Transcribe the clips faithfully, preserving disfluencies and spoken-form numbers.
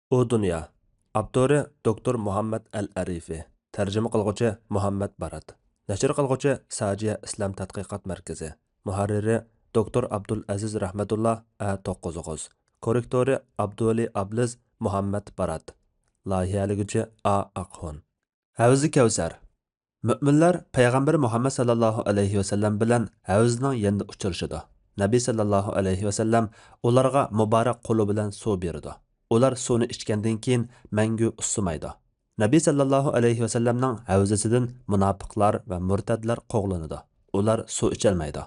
ئۇ دۇنيا. ئاپتورى دوكتور مۇھەممەد ئەل ئەرىفى. تەرجىمە قىلغۇچى مۇھەممەد بارات. نەشر قىلغۇچى ساجىيە ئىسلام تەتقىقات مەركىزى. مۇھەررىرى دوكتور ئابدۇلئەزىز رەھمەتۇللا، ئە توققۇز ئوغۇز. كوررېكتورى ئابدۇۋەلى ئابلىز، مۇھەممەد بارات. لايىھەلىگۈچى ئا ئاقخۇن. ھەۋزى كەۋسەر. مۆمىنلەر پەيغەمبىرى مۇھەممەد ساللاللاھۇ ئەلەيھى ۋەسەللەم بىلەن ھەۋزنىڭ يېنىدا ئۇچرىشىدۇ. نەبى ساللاللاھۇ ئەلەيھى ۋەسەللەم ئۇلارغا مۇبارەك قولى بىلەن سۇ بېرىدۇ. ئۇلار سۇنى ئىچكەندىن كېيىن مەڭگۈ ئۇسسىمايدۇ. نەبى ساللاللاھۇ ئەلەيھى ۋەسەللەمنىڭ ھەۋزىسىدىن مۇناپىقلار ۋە مۇرتەتلەر قوغلىنىدۇ. ئۇلار سۇ ئىچەلمەيدۇ.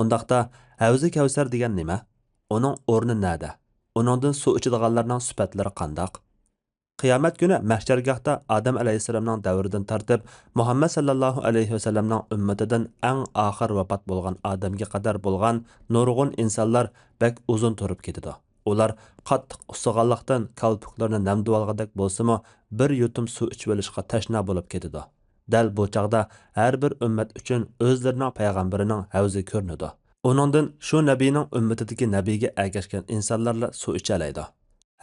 ئۇنداقتا، ھەۋزى كەۋسەر دېگەن نېمە؟ ئۇنىڭ ئورنى نەدە؟ ئۇنىڭدىن سۇ ئىچىدىغانلارنىڭ سۈپەتلىرى قانداق؟ قىيامەت كۈنى مەھشەرگاھتا ئادەم ئەلەيھىسسالامنىڭ دەۋرىدىن تارتىپ مۇھەممەد ساللاللاھۇ ئەلەيھى ۋەسەللەمنىڭ ئۈممىتىدىن ئەڭ ئاخىر ۋاپات بولغان ئادەمگە قەدەر بولغان نۇرغۇن ئىنسانلار بەك ئۇزۇن تۇرۇپ كېتىدۇ. ئۇلار قاتتىق ئۇسسىغانلىقتىن كالپۇكلىرىنى نەمدىۋالغۇدەك بولسىمۇ، بىر يۇتۇم سۇ ئىچىۋېلىشقا تەشنا بولۇپ كېتىدۇ. دەل بۇ چاغدا ھەر بىر ئۈممەت ئۈچۈن ئۆزلىرىنىڭ پەيغەمبىرىنىڭ ھەۋزى كۆرۈنىدۇ. ئۇنىڭدىن شۇ نەبىنىڭ ئۈممىتىدىكى نەبىگە ئەگەشكەن ئىنسانلارلا سۇ ئىچەلەيدۇ.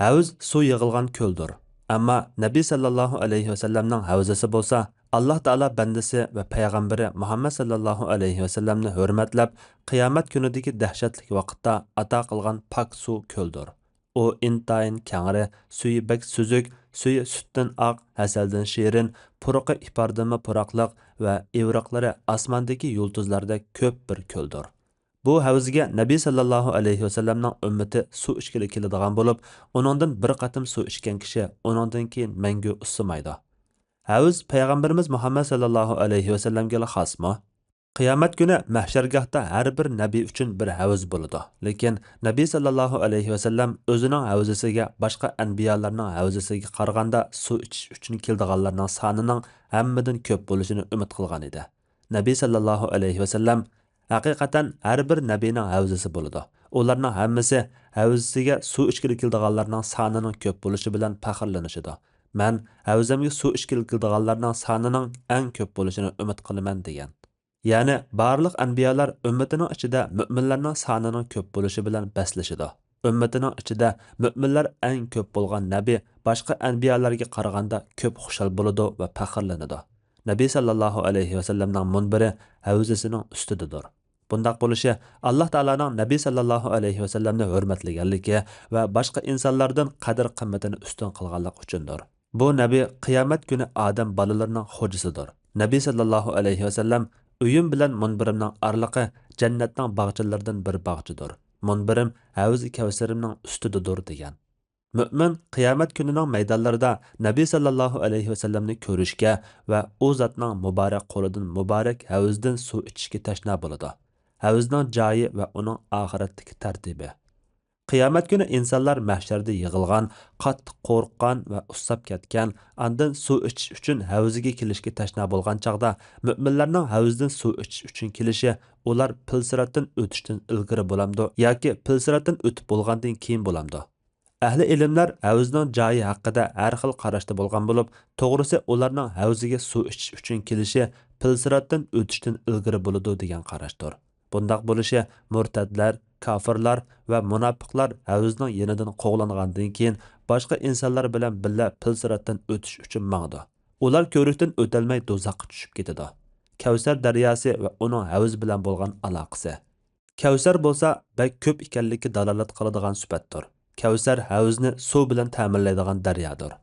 ھەۋز سۇ يىغىلغان كۆلدۇر. ئەمما نەبى ساللاللاھۇ ئەلەيھى ۋەسەللەمنىڭ ھەۋزىسى بولسا، ئاللاھ تائالا بەندىسى ۋە پەيغەمبىرى مۇھەممەد ساللاللاھۇ ئەلەيھى ۋەسەللەمنى ھۆرمەتلەپ، قىيامەت كۈنىدىكى دەھشەتلىك ۋاقىتتا ئاتا قىلغان پاك سۇ كۆلدۇر. ئۇ ئىنتايىن كەڭرى، سۈيى بەك سۈزۈك، سۈيى سۈتتىن ئاق، ھەسەلدىن شېرىن، پۇرىقى ئىپاردىنمۇ پۇراقلىق ۋە ئىۋرىقلىرى ئاسماندىكى يۇلتۇزلاردەك كۆپ بىر كۆلدۇر. بۇ ھەۋزگە نەبى ساللاللاھۇ ئەلەيھى ۋەسەللەمنىڭ ئۈممىتى سۇ ئىچكىلى كېلىدىغان بولۇپ، ئۇنىڭدىن بىر قېتىم سۇ ئىچكەن كىشى ئۇنىڭدىن كېيىن مەڭگۈ ئۇسسىمايدۇ. ھەۋز پەيغەمبىرىمىز مۇھەممەد ساللاللاھۇ ئەلەيھى ۋەسەللەمگىلا خاسمۇ؟ قىيامەت كۈنى مەھشەرگاھتا ھەر بىر نەبى ئۈچۈن بىر ھەۋز بولىدۇ. لېكىن نەبى ساللاللاھۇ ئەلەيھى ۋەسەللەم ئۆزىنىڭ ھەۋزىسىگە باشقا ئەنبىيالارنىڭ ھەۋزىسىگە قارىغاندا سۇ ئىچىش ئۈچۈن كېلىدىغانلارنىڭ سانىنىڭ ھەممىدىن كۆپ بولۇشىنى ئۈمىد قىلغان ئىدى. نەبى ساللاللاھۇ ئەلەيھى ۋەسەللەم ھەقىقەتەن ھەر بىر نەبىنىڭ ھەۋزىسى بولىدۇ. ئۇلارنىڭ ھەممىسى ھەۋزىسىگە سۇ ئىچكىلى كېلىدىغانلارنىڭ سانىنىڭ كۆپ بولۇشى بىلەن پەخىرلىنىشىدۇ. مەن ھەۋزەمگە سۇ ئىچكىلى كېلىدىغانلارنىڭ سانىنىڭ ئەڭ كۆپ بولۇشىنى ئۈمىد قىلىمەن، دېگەن. يەنى بارلىق ئەنبىيالار ئۈممىتىنىڭ ئىچىدە مۆمىنلەرنىڭ سانىنىڭ كۆپ بولۇشى بىلەن بەسلىشىدۇ. ئۈممىتىنىڭ ئىچىدە مۆمىنلەر ئەڭ كۆپ بولغان نەبى باشقا ئەنبىيالارغا قارىغاندا كۆپ خۇشال بولىدۇ ۋە پەخىرلىنىدۇ. نەبى ساللاللاھۇ ئەلەيھى ۋەسەللەمنىڭ مۇنبىرى ھەۋزىسىنىڭ ئۈستىدىدۇر. بۇنداق بولۇشى ئاللاھ تائالانىڭ نەبى ساللاللاھۇ ئەلەيھى ۋەسەللەمنى ھۆرمەتلىگەنلىكى ۋە باشقا ئىنسانلاردىن قەدىر-قىممىتىنى ئۈستۈن قىلغانلىقى ئۈچۈندۇر. بۇ نەبى قىيامەت كۈنى ئادەم بالىلىرىنىڭ خوجىسىدۇر. نەبى ساللاللاھۇ ئەلەيھى ۋەسەللەم، «ئۆيۈم بىلەن مۇنبىرىمنىڭ ئارىلىقى جەننەتنىڭ باغچىلىرىدىن بىر باغچىدۇر. مۇنبىرىم ھەۋزى كەۋسىرىمنىڭ ئۈستىدىدۇر» دېگەن. مۆمىن قىيامەت كۈنىنىڭ مەيدانلىرىدا نەبى ساللاللاھۇ ئەلەيھى ۋەسەللەمنى كۆرۈشكە ۋە ئۇ زاتنىڭ مۇبارەك قولىدىن مۇبارەك ھەۋزدىن سۇ ئىچىشكە تەشنا بولىدۇ. ھەۋزنىڭ جايى ۋە ئۇنىڭ ئاخىرەتتىكى تەرتىپى. قىيامەت كۈنى ئىنسانلار مەھشەردە يىغىلغان، قاتتىق قورققان ۋە ئۇسساپ كەتكەن، ئاندىن سۇ ئىچىش ئۈچۈن ھەۋزىگە كېلىشكە تەشنا بولغان چاغدا، مۆمىنلەرنىڭ ھەۋزدىن سۇ ئىچىش ئۈچۈن كېلىشى ئۇلار پىل سىراتتىن ئۆتۈشتىن ئىلگىرى بولامدۇ ياكى پىل سىراتتىن ئۆتۈپ بولغاندىن كېيىن بولامدۇ؟ ئەھلى ئىلىملەر ھەۋزنىڭ جايى ھەققىدە ھەر خىل قاراشتا بولغان بولۇپ، توغرىسى ئۇلارنىڭ ھەۋزىگە سۇ ئىچىش ئۈچۈن كېلىشى پىل سىراتتىن ئۆتۈشتىن ئىلگىرى بولىدۇ دېگەن قاراشتۇر. بۇنداق بولۇشى مۇرتەتلەر، كاپىرلار ۋە مۇناپىقلار ھەۋزنىڭ يېنىدىن قوغلانغاندىن كېيىن باشقا ئىنسانلار بىلەن بىللە پىل سىراتتىن ئۆتۈش ئۈچۈن ماڭىدۇ. ئۇلار كۆۋرۈكتىن ئۆتەلمەي دوزاخقا چۈشۈپ كېتىدۇ. كەۋسەر دەرياسى ۋە ئۇنىڭ ھەۋز بىلەن بولغان ئالاقىسى. كەۋسەر بولسا بەك كۆپ ئىكەنلىككە دالالەت قىلىدىغان سۈپەتتۇر. كەۋسەر ھەۋزنى سۇ بىلەن تەمىنلەيدىغان دەريادۇر.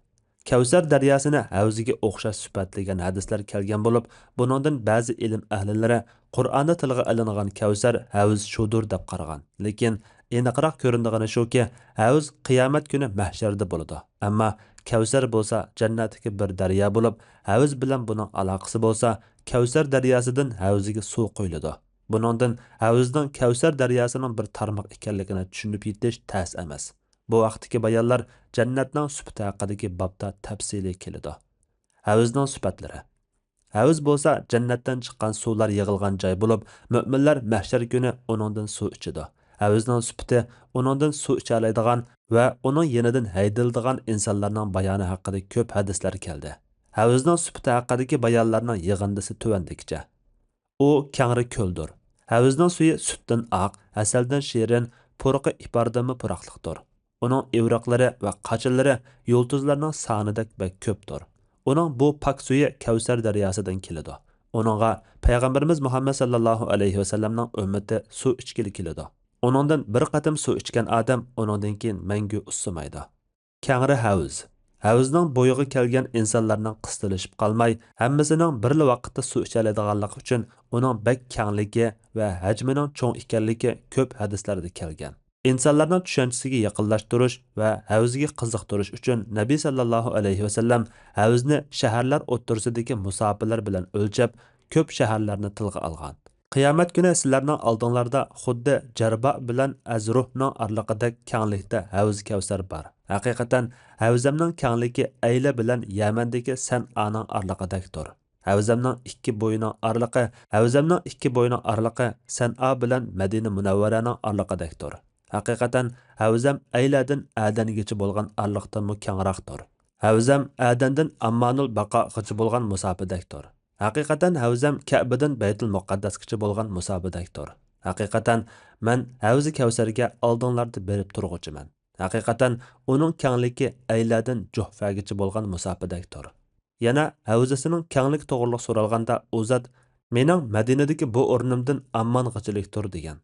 كەۋسەر دەرياسىنى ھەۋزىگە ئوخشاش سۈپەتلىگەن ھەدىسلەر كەلگەن بولۇپ، بۇنىڭدىن بەزى ئىلىم ئەھلىلىرى قۇرئاندا تىلغا ئېلىنغان كەۋسەر ھەۋز شۇدۇر دەپ قارىغان. لېكىن ئېنىقراق كۆرۈنىدىغىنى شۇكى، ھەۋز قىيامەت كۈنى مەھشەردە بولىدۇ. ئەمما كەۋسەر بولسا جەننەتتىكى بىر دەريا بولۇپ، ھەۋز بىلەن بۇنىڭ ئالاقىسى بولسا، كەۋسەر دەرياسىدىن ھەۋزىگە سۇ قۇيۇلىدۇ. بۇنىڭدىن ھەۋزنىڭ كەۋسەر دەرياسىنىڭ بىر تارماق ئىكەنلىكىنى چۈشىنىپ يېتىش تەس ئەمەس. بۇ ھەقتىكى بايانلار جەننەتنىڭ سۈپىتى ھەققىدىكى بابتا تەپسىلىي كېلىدۇ. ھەۋزنىڭ سۈپەتلىرى. ھەۋز بولسا جەننەتتىن چىققان سۇلار يىغىلغان جاي بولۇپ، مۆمىنلەر مەھشەر كۈنى ئۇنىڭدىن سۇ ئىچىدۇ. ھەۋزنىڭ سۈپىتى ئۇنىڭدىن سۇ ئىچەلەيدىغان ۋە ئۇنىڭ يېنىدىن ھەيدىلىدىغان ئىنسانلارنىڭ بايانى ھەققىدە كۆپ ھەدىسلەر كەلدى. ھەۋزنىڭ سۈپىتى ھەققىدىكى بايانلارنىڭ يىغىندىسى تۆۋەندىكىچە. ئۇ كەڭرى كۆلدۇر. ھەۋزنىڭ سۈيى سۈتتىن ئاق، ھەسەلدىن شېرىن، پۇرىقى ئىپاردىنمۇ پۇراقلىقتۇر. ئۇنىڭ ئىۋرىقلىرى ۋە قاچىلىرى يۇلتۇزلارنىڭ سانىدەك بەك كۆپتۇر. ئۇنىڭ بۇ پاك سۈيى كەۋسەر دەرياسىدىن كېلىدۇ. ئۇنىڭغا پەيغەمبىرىمىز مۇھەممەد ساللاللاھۇ ئەلەيھى ۋەسەللەمنىڭ ئۈممىتى سۇ ئىچكىلى كېلىدۇ. ئۇنىڭدىن بىر قېتىم سۇ ئىچكەن ئادەم ئۇنىڭدىن كېيىن مەڭگۈ ئۇسسىمايدۇ. كەڭرى ھەۋز. ھەۋزنىڭ بويىغا كەلگەن ئىنسانلارنىڭ قىستىلىشىپ قالماي، ھەممىسىنىڭ بىرلا ۋاقىتتا سۇ ئىچەلەيدىغانلىقى ئۈچۈن ئۇنىڭ بەك كەڭلىكى ۋە ھەجمىنىڭ چوڭ ئىكەنلىكى كۆپ ھەدىسلەردە كەلگەن. ئىنسانلارنىڭ چۈشەنچىسىگە يېقىنلاشتۇرۇش ۋە ھەۋزگە قىزىقتۇرۇش ئۈچۈن نەبى ساللاللاھۇ ئەلەيھى ۋەسەللەم ھەۋزنى شەھەرلەر ئوتتۇرىسىدىكى مۇساپىلەر بىلەن ئۆلچەپ، كۆپ شەھەرلەرنى تىلغا ئالغان. قىيامەت كۈنى سىلەرنىڭ ئالدىڭلاردا خۇددى جەربا بىلەن ئەزرۇھنىڭ ئارىلىقىدەك كەڭلىكتە ھەۋز كەۋسەر بار. ھەقىقەتەن، ھەۋزەمنىڭ كەڭلىكى ئەيلە بىلەن يەمەندىكى سەنئانىڭ ئارىلىقىدەكتۇر. ھەۋزەمنىڭ ئىككى بويىنىڭ ئارىلىقى، ھەۋزەمنىڭ ئىككى بويىنىڭ ئارىلىقى سەنئا بىلەن مەدىنە مۇنەۋۋەرەنىڭ ئارىلىقىدەكتۇر. ھەقىقەتەن، ھەۋزەم ئەيلەدىن ئەدەنگىچە بولغان ئارىلىقتىنمۇ كەڭراقتۇر. ھەۋزەم ئەدەندىن ئاممانۇل باقاغىچە بولغان مۇساپىدەكتۇر. ھەقىقەتەن، ھەۋزەم كەبىدىن بەيتۇل مۇقەددەسكىچە بولغان مۇساپىدەكتۇر. ھەقىقەتەن، مەن ھەۋزى كەۋسەرگە ئالدىڭلاردا بېرىپ تۇرغۇچىمەن. ھەقىقەتەن، ئۇنىڭ كەڭلىكى ئەيلەدىن جۇھفەگىچە بولغان مۇساپىدەكتۇر. يەنە ھەۋزىسىنىڭ كەڭلىكى توغرىلىق سورالغاندا، ئۇ زات، مېنىڭ مەدىنىدىكى بۇ ئورنۇمدىن ئاممانغىچىلىكتۇر، دېگەن.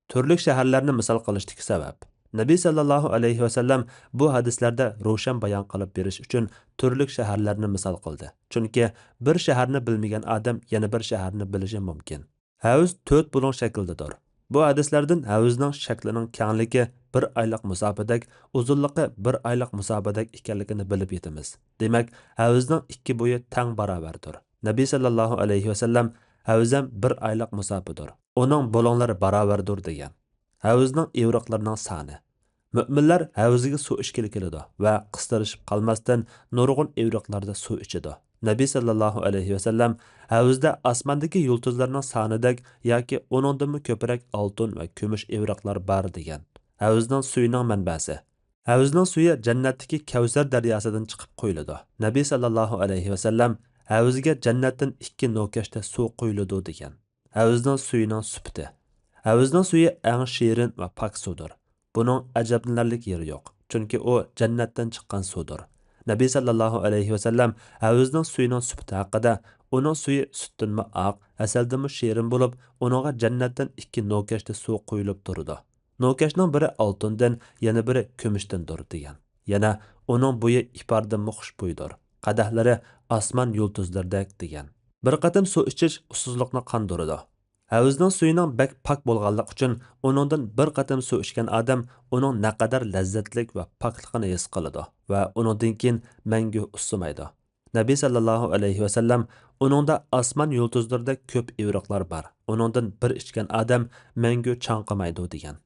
تۈرلۈك شەھەرلەرنى مىسال قىلىشتىكى سەۋەب. نەبى ساللاللاھۇ ئەلەيھى ۋەسەللەم بۇ ھەدىسلەردە روشەن بايان قىلىپ بېرىش ئۈچۈن تۈرلۈك شەھەرلەرنى مىسال قىلدى. چۈنكى بىر شەھەرنى بىلمىگەن ئادەم يەنە بىر شەھەرنى بىلىشى مۇمكىن. ھەۋز تۆت بۇلۇڭ شەكلىدىدۇر. بۇ ھەدىسلەردىن ھەۋزنىڭ شەكلىنىڭ كەڭلىكى بىر ئايلىق مۇساپىدەك، ئۇزۇنلۇقى بىر ئايلىق مۇساپىدەك ئىكەنلىكىنى بىلىپ يېتىمىز. دېمەك، ھەۋزنىڭ ئىككى بويى تەڭ باراۋەردۇر. نەبى ساللاللاھۇ ئەلەيھى ۋەسەللەم، ھەۋزەم بىر ئايلىق مۇساپىدۇر، ئۇنىڭ بۇلۇڭلىرى باراۋەردۇر، دېگەن. ھەۋزنىڭ ئىۋرىقلىرىنىڭ سانى. مۆمىنلەر ھەۋزىگە سۇ ئىچكىلى كېلىدۇ ۋە قىستىلىشىپ قالماستىن، نۇرغۇن ئىۋرىقلاردا سۇ ئىچىدۇ. نەبى ساللاللاھۇ ئەلەيھى ۋەسەللەم، ھەۋزدە ئاسماندىكى يۇلتۇزلارنىڭ سانىدەك ياكى ئۇنىڭدىنمۇ كۆپرەك ئالتۇن ۋە كۈمۈش ئىۋرىقلار بار، دېگەن. ھەۋزنىڭ سۈيىنىڭ مەنبەسى. ھەۋزنىڭ سۈيى جەننەتتىكى كەۋسەر دەرياسىدىن چىقىپ قۇيۇلىدۇ. نەبى ساللاللاھۇ ئەلەيھى ۋەسەللەم، ھەۋزگە جەننەتتىن ئىككى نوكەشتە سۇ قۇيۇلىدۇ، دېگەن. ھەۋزنىڭ سۈيىنىڭ سۈپىتى. ھەۋزنىڭ سۈيى ئەڭ شېرىن ۋە پاك سۇدۇر. بۇنىڭ ئەجەبلىنەرلىك يېرى يوق، چۈنكى ئۇ جەننەتتىن چىققان سۇدۇر. نەبى ساللاللاھۇ ئەلەيھى ۋەسەللەم ھەۋزنىڭ سۈيىنىڭ سۈپىتى ھەققىدە، ئۇنىڭ سۈيى سۈتتىنمۇ ئاق، ھەسەلدىنمۇ شېرىن بولۇپ، ئۇنىڭغا جەننەتتىن ئىككى نوكەشتە سۇ قۇيۇلۇپ تۇرىدۇ. نوكەشنىڭ بىرى ئالتۇندىن، يەنە بىرى كۈمۈشتىندۇر، دېگەن. يەنە، ئۇنىڭ بويى ئىپاردىنمۇ خۇشبۇيدۇر، قەدەھلىرى ئاسمان يۇلتۇزلىرىدەك، دېگەن. بىر قېتىم سۇ ئىچىش ئۇسسۇزلۇقنى قاندۇرىدۇ. ھەۋزنىڭ سۈيىنىڭ بەك پاك بولغانلىقى ئۈچۈن، ئۇنىڭدىن بىر قېتىم سۇ ئىچكەن ئادەم ئۇنىڭ نەقەدەر لەززەتلىك ۋە پاكلىقىنى ھېس قىلىدۇ ۋە ئۇنىڭدىن كېيىن مەڭگۈ ئۇسسىمايدۇ. نەبى ساللاللاھۇ ئەلەيھى ۋەسەللەم، ئۇنىڭدا ئاسمان يۇلتۇزلىرىدەك كۆپ ئىۋرىقلار بار. ئۇنىڭدىن بىر ئىچكەن ئادەم مەڭگۈ چاڭقىمايدۇ، دېگەن.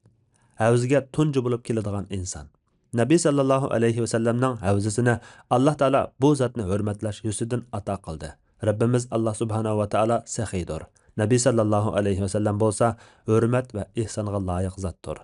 ھەۋزىگە تۇنجى بولۇپ كېلىدىغان ئىنسان. نەبى ساللاللاھۇ ئەلەيھى ۋەسەللەمنىڭ ھەۋزىسىنى ئاللاھ تائالا بۇ زاتنى ھۆرمەتلەش يۈزىدىن ئاتا قىلدى. رەببىمىز ئاللاھ سۇبھانەھۇ ۋە تائالا سېخىيدۇر. نەبى ساللاللاھۇ ئەلەيھى ۋەسەللەم بولسا ھۆرمەت ۋە ئېھسانغا لايىق زاتتۇر.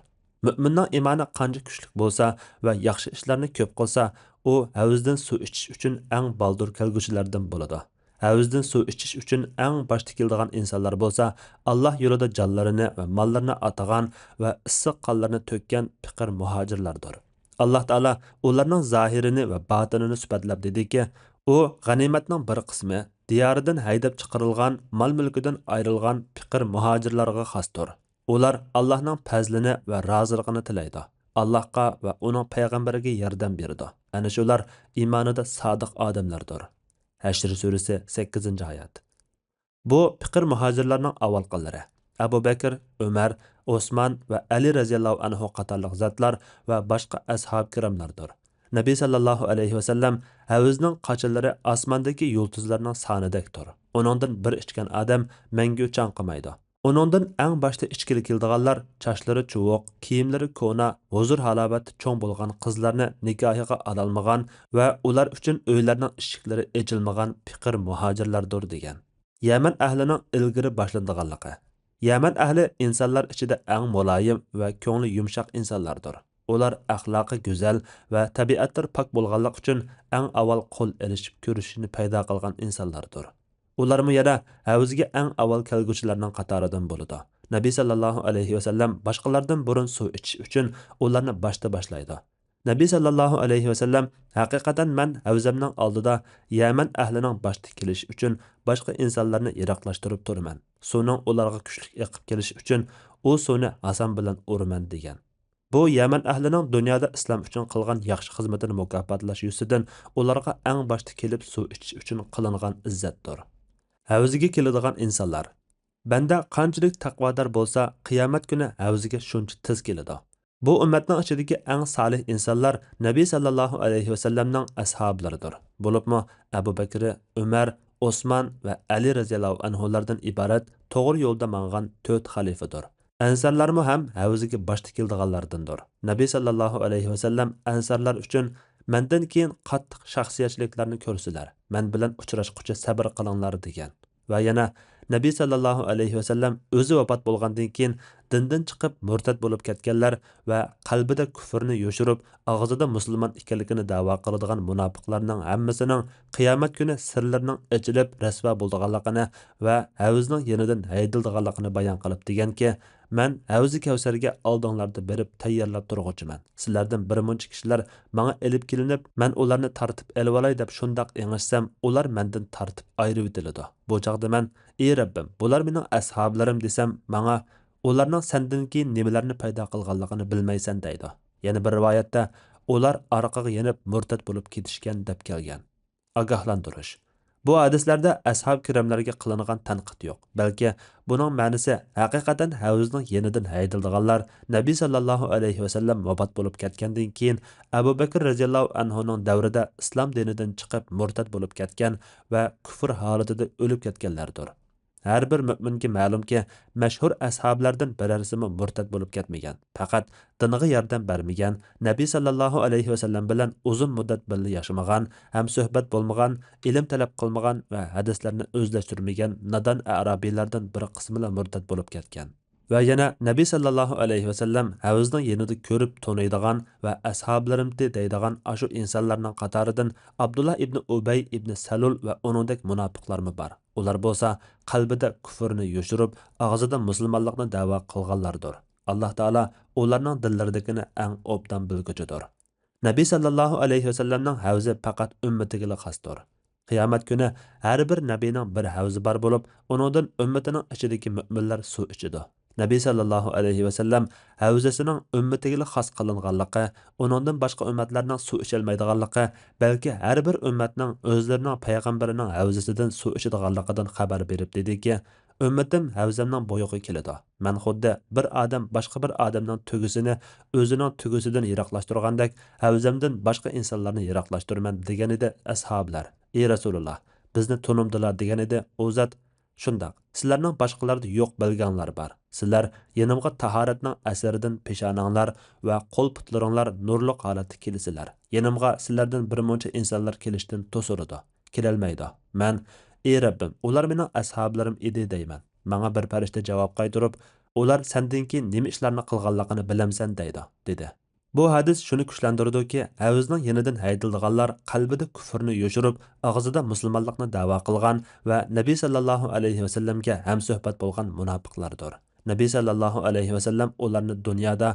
مۆمىننىڭ ئىمانى قانچە كۈچلۈك بولسا ۋە ياخشى ئىشلارنى كۆپ قىلسا، ئۇ ھەۋزدىن سۇ ئىچىش ئۈچۈن ئەڭ بالدۇر كەلگۈچىلەردىن بولىدۇ. ھەۋزدىن سۇ ئىچىش ئۈچۈن ئەڭ باشتا كېلىدىغان ئىنسانلار بولسا، ئاللاھ يولىدا جانلىرىنى ۋە ماللىرىنى ئاتىغان ۋە ئىسسىق قانلىرىنى تۆككەن پېقىر مۇھاجىرلاردۇر. ئاللاھ تائالا ئۇلارنىڭ زاھىرىنى ۋە باتىنىنى سۈپەتلەپ دېدىكى، ئۇ غەنىيمەتنىڭ بىر قىسمى، دىيارىدىن ھەيدەپ چىقىرىلغان، مال-مۈلكىدىن ئايرىلغان پېقىر مۇھاجىرلارغا خاستۇر. ئۇلار ئاللاھنىڭ پەزلىنى ۋە رازىلىقىنى تىلەيدۇ. ئاللاھقا ۋە ئۇنىڭ پەيغەمبىرىگە ياردەم بېرىدۇ. ئەنە شۇلار ئىمانىدا سادىق ئادەملەردۇر. ھەشر سۈرىسى، سەككىزىنچى ئايەت. بۇ پېقىر مۇھاجىرلارنىڭ ئاۋۋالقىلىرى. ئەبۇ بەكىر، ئۆمەر، ئوسمان ۋە ئەلى رەزىياللاھۇ ئەنھۇ قاتارلىق زاتلار ۋە باشقا ئەسھاب كىراملاردۇر. نەبى ساللاللاھۇ ئەلەيھى ۋەسەللەم، ھەۋزنىڭ قاچىلىرى ئاسماندىكى يۇلتۇزلارنىڭ سانىدەكتۇر. ئۇنىڭدىن بىر ئىچكەن ئادەم مەڭگۈ چاڭقىمايدۇ. ئۇنىڭدىن ئەڭ باشتا ئىچكىلى كېلىدىغانلار چاچلىرى چۇۋۇق، كىيىملىرى كونا، ھۇزۇر-ھالاۋەتتە چوڭ بولغان قىزلارنى نىكاھىغا ئالالمىغان ۋە ئۇلار ئۈچۈن ئۆيلەرنىڭ ئىشىكلىرى ئېچىلمىغان پېقىر مۇھاجىرلاردۇر، دېگەن. يەمەن ئەھلىنىڭ ئىلگىرى باشلىنىدىغانلىقى. يەمەن ئەھلى ئىنسانلار ئىچىدە ئەڭ مۇلايىم ۋە كۆڭلى يۇمشاق ئىنسانلاردۇر. ئۇلار ئەخلاقى گۈزەل ۋە تەبىئەتلىرى پاك بولغانلىقى ئۈچۈن ئەڭ ئاۋۋال قول ئېلىشىپ كۆرۈشۈشنى پەيدا قىلغان ئىنسانلاردۇر. ئۇلارمۇ يەنە ھەۋزگە ئەڭ ئاۋۋال كەلگۈچىلەرنىڭ قاتارىدىن بولىدۇ. نەبى ساللاللاھۇ ئەلەيھى ۋەسەللەم باشقىلاردىن بۇرۇن سۇ ئىچىش ئۈچۈن ئۇلارنى باشتا باشلايدۇ. نەبى سەللەللاھۇ ئەلەيھى ۋەسەللەم، ھەقىقەتەن مەن ھەۋزەمنىڭ ئالدىدا يەمەن ئەھلىنىڭ باشتا كېلىشى ئۈچۈن باشقا ئىنسانلارنى يىراقلاشتۇرۇپ تۇرىمەن. سۇنىڭ ئۇلارغا كۈچلۈك ئېقىپ كېلىشى ئۈچۈن ئۇ سۇنى ھاسام بىلەن ئۇرىمەن، دېگەن. بۇ يەمەن ئەھلىنىڭ دۇنيادا ئىسلام ئۈچۈن قىلغان ياخشى خىزمىتىنى مۇكاپاتلاش يۈزىسىدىن ئۇلارغا ئەڭ باشتا كېلىپ سۇ ئىچىش ئۈچۈن قىلىنغان ئىززەتتۇر. ھەۋزىگە كېلىدىغان ئىنسانلار. بەندە قانچىلىك تەقۋادار بولسا، قىيامەت كۈنى ھەۋزىگە شۇنچە تېز كېلىدۇ. بۇ ئۈممەتنىڭ ئىچىدىكى ئەڭ سالىھ ئىنسانلار نەبى سەللەللاھۇ ئەلەيھى ۋەسەللەمنىڭ ئەسھابلىرىدۇر. بولۇپمۇ ئەبۇ بەكرى، ئۆمەر، ئوسمان ۋە ئەلى رەزىياللاھۇ ئەنھۇلاردىن ئىبارەت توغرا يولدا ماڭغان تۆت خەلىپىدۇر. ئەنسارلارمۇ ھەم ھەۋزىگە باشتا كېلىدىغانلاردىندۇر. نەبى سەللەللاھۇ ئەلەيھى ۋەسەللەم ئەنسارلار ئۈچۈن، مەندىن كېيىن قاتتىق شەخسىيەتچىلىكلەرنى كۆرىسىلەر، مەن بىلەن ئۇچراشقۇچە سەبرى قىلىڭلار، دېگەن. ۋە يەنە نەبى سەللەللاھۇ ئەلەيھى ۋەسەللەم ئۆزى ۋاپات بولغاندىن كېيىن دىندىن چىقىپ مۇرتەت بولۇپ كەتكەنلەر ۋە قەلبىدە كۈفرنى يوشۇرۇپ، ئاغزىدا مۇسۇلمان ئىكەنلىكىنى دەۋا قىلىدىغان مۇناپىقلارنىڭ ھەممىسىنىڭ قىيامەت كۈنى سىرلىرىنىڭ ئېچىلىپ رەسۋا بولىدىغانلىقىنى ۋە ھەۋزنىڭ يېنىدىن ھەيدىلىدىغانلىقىنى بايان قىلىپ دېگەنكى، مەن ھەۋزى كەۋسەرگە ئالدىڭلاردا بېرىپ تەييارلاپ تۇرغۇچىمەن. سىلەردىن بىر مۇنچە كىشىلەر ماڭا ئېلىپ كېلىنىپ، مەن ئۇلارنى تارتىپ ئېلىۋالاي دەپ شۇنداق ئېڭىشسەم، ئۇلار مەندىن تارتىپ ئايرىۋېتىلىدۇ. بۇ چاغدا مەن، ئى رەببىم، بۇلار مېنىڭ ئەسھابلىرىم دېسەم، ماڭا، ئۇلارنىڭ سەندىن كېيىن نېمىلەرنى پەيدا قىلغانلىقىنى بىلمەيسەن دەيدۇ. يەنە بىر رىۋايەتتە، ئۇلار ئارقىغا يېنىپ مۇرتەت بولۇپ كېتىشكەن دەپ كەلگەن. ئاگاھلاندۇرۇش. بۇ ھەدىسلەردە ئەسھاب كىراملارغا قىلىنغان تەنقىد يوق، بەلكى بۇنىڭ مەنىسى ھەقىقەتەن ھەۋزنىڭ يېنىدىن ھەيدىلىدىغانلار نەبى سەللەللاھۇ ئەلەيھى ۋەسەللەم ۋاپات بولۇپ كەتكەندىن كېيىن ئەبۇ بەكىر رەزىياللاھۇ ئەنھۇنىڭ دەۋرىدە ئىسلام دىنىدىن چىقىپ مۇرتەت بولۇپ كەتكەن ۋە كۇفر ھالىتىدە ئۆلۈپ كەتكەنلەردۇر. ھەر بىر مۆمىنگە مەلۇمكى، مەشھۇر ئەسھابلاردىن بىرەرسىمۇ مۇرتەت بولۇپ كەتمىگەن. پەقەت دىنغا ياردەم بەرمىگەن، نەبى سەللەللاھۇ ئەلەيھى ۋەسەللەم بىلەن ئۇزۇن مۇددەت بىللە ياشىمىغان، ھەمسۆھبەت بولمىغان، ئىلىم تەلەپ قىلمىغان ۋە ھەدىسلەرنى ئۆزلەشتۈرمىگەن نادان ئەرابىيلاردىن بىر قىسمىلا مۇرتەت بولۇپ كەتكەن. ۋە يەنە نەبى سەللەللاھۇ ئەلەيھى ۋەسەللەم ھەۋزنىڭ يېنىدا كۆرۈپ تونۇيدىغان ۋە ئەسھابلىرىمتى دەيدىغان ئاشۇ ئىنسانلارنىڭ قاتارىدىن ئابدۇللا ئىبنى ئۇبەي ئىبنى سەلۇل ۋە ئۇنىڭدەك مۇناپىقلارمۇ بار. ئۇلار بولسا قەلبىدە كۇفرنى يوشۇرۇپ، ئاغزىدا مۇسۇلمانلىقنى دەۋا قىلغانلاردۇر. ئاللاھ تائالا ئۇلارنىڭ دىللىرىدىكىنى ئەڭ ئوبدان بىلگۈچىدۇر. نەبى سەللەللاھۇ ئەلەيھى ۋەسەللەمنىڭ ھەۋزى پەقەت ئۈممىتىگىلا خاستۇر. قىيامەت كۈنى ھەر بىر نەبىنىڭ بىر ھەۋزى بار بولۇپ، ئۇنىڭدىن ئۈممىتىنىڭ ئىچىدىكى مۆمىنلەر سۇ ئىچىدۇ. نەبى سەللەللاھۇ ئەلەيھى ۋەسەللەم ھەۋزىسىنىڭ ئۈممىتىگىلا خاس قىلىنغانلىقى، ئۇنىڭدىن باشقا ئۈممەتلەرنىڭ سۇ ئىچەلمەيدىغانلىقى، بەلكى ھەر بىر ئۈممەتنىڭ ئۆزلىرىنىڭ پەيغەمبىرىنىڭ ھەۋزىسىدىن سۇ ئىچىدىغانلىقىدىن خەۋەر بېرىپ دېدىكى، ئۈممىتىم ھەۋزەمنىڭ بويىغا كېلىدۇ. مەن خۇددى بىر ئادەم باشقا بىر ئادەمنىڭ تۆگىسىنى ئۆزىنىڭ تۆگىسىدىن يىراقلاشتۇرغاندەك، ھەۋزەمدىن باشقا ئىنسانلارنى يىراقلاشتۇرىمەن، دېگەنىدى ئەسھابلار. ئى رەسۇلۇللاھ، بىزنى تونۇمدىلا، دېگەنىدى ئۇ زات. شۇنداق، سىلەرنىڭ باشقىلاردا يوق بەلگەڭلار بار. سىلەر يېنىمغا تاھارەتنىڭ ئەسىرىدىن پېشانەڭلار ۋە قول-پۇتلىرىڭلار نۇرلۇق ھالەتتە كېلىسىلەر. يېنىمغا سىلەردىن بىر مۇنچە ئىنسانلار كېلىشتىن توسۇلىدۇ. كېلەلمەيدۇ. مەن، ئى رەببىم، ئۇلار مېنىڭ ئەسھابلىرىم ئىدى دەيمەن. ماڭا بىر پەرىشتە جاۋاب قايتۇرۇپ، ئۇلار سەندىن كېيىن نېمە ئىشلارنى قىلغانلىقىنى بىلەمسەن دەيدۇ، دېدى. بۇ ھەدىس شۇنى كۈچلەندۈرىدۇكى، ھەۋزنىڭ يېنىدىن ھەيدىلىدىغانلار قەلبىدە كۇفرنى يوشۇرۇپ، ئاغزىدا مۇسۇلمانلىقنى دەۋا قىلغان ۋە نەبى سەللەللاھۇ ئەلەيھى ۋەسەللەمگە ھەمسۆھبەت بولغان مۇناپىقلاردۇر. نەبى سەللەللاھۇ ئەلەيھى ۋەسەللەم ئۇلارنى دۇنيادا،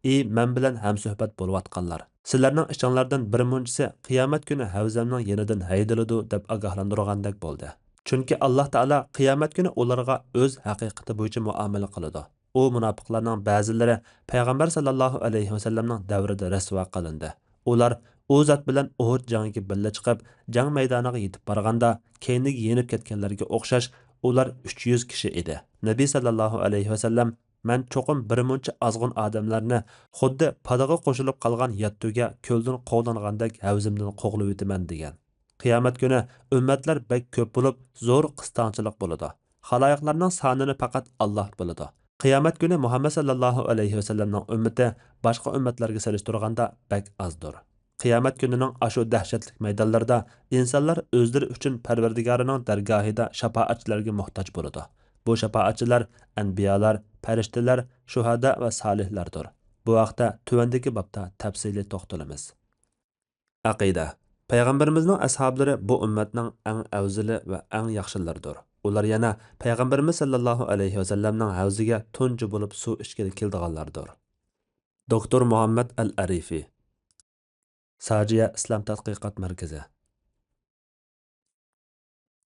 ئى مەن بىلەن ھەمسۆھبەت بولۇۋاتقانلار، سىلەرنىڭ ئىچىڭلاردىن بىر مۇنچىسى قىيامەت كۈنى ھەۋزەمنىڭ يېنىدىن ھەيدىلىدۇ، دەپ ئاگاھلاندۇرغاندەك بولدى. چۈنكى ئاللاھ تائالا قىيامەت كۈنى ئۇلارغا ئۆز ھەقىقىتى بويىچە مۇئامىلە قىلىدۇ. ئۇ مۇناپىقلارنىڭ بەزىلىرى پەيغەمبەر سەللەللاھۇ ئەلەيھى ۋەسەللەمنىڭ دەۋرىدە رەسۋا قىلىندى. ئۇلار ئۇ زات بىلەن ئۇھۇد جەڭگىگە بىللە چىقىپ، جەڭ مەيدانىغا يېتىپ بارغاندا، كەينىگە يېنىپ كەتكەنلەرگە ئوخشاش، ئۇلار ئۈچ يۈز كىشى ئىدى. نەبى سەللەللاھۇ ئەلەيھى ۋەسەللەم، مەن چوقۇم بىر مۇنچە ئازغۇن ئادەملەرنى خۇددى پادىغا قوشۇلۇپ قالغان يات تۆگە كۆلدىن قوغلانغاندەك ھەۋزىمدىن قوغلىۋېتىمەن، دېگەن. قىيامەت كۈنى ئۈممەتلەر بەك كۆپ بولۇپ، زور قىستاڭچىلىق بولىدۇ. خالايىقلارنىڭ سانىنى پەقەت ئاللاھ بىلىدۇ. قىيامەت كۈنى مۇھەممەد سەللەللاھۇ ئەلەيھى ۋەسەللەمنىڭ ئۈممىتى باشقا ئۈممەتلەرگە سېلىشتۇرغاندا بەك ئازدۇر. قىيامەت كۈنىنىڭ ئاشۇ دەھشەتلىك مەيدانلىرىدا ئىنسانلار ئۆزلىرى ئۈچۈن پەرۋەردىگارىنىڭ دەرگاھىدا شاپائەتچىلەرگە موھتاج بولىدۇ. بۇ شاپائەتچىلەر ئەنبىيالار، پەرىشتىلەر، شۇھادا ۋە سالىھلاردۇر. بۇ ھەقتە تۆۋەندىكى بابتا تەپسىلىي توختىلىمىز. ئەقىدە. پەيغەمبىرىمىزنىڭ ئەسھابلىرى بۇ ئۈممەتنىڭ ئەڭ ئەۋزىلى ۋە ئەڭ ياخشىلىرىدۇر. ئۇلار يەنە پەيغەمبىرىمىز سەللەللاھۇ ئەلەيھى ۋەسەللەمنىڭ ھەۋزىگە تۇنجى بولۇپ سۇ ئىچكىلى كېلىدىغانلاردۇر. دوكتور مۇھەممەد ئەل ئەرىفى. ساجىيە ئىسلام تەتقىقات مەركىزى.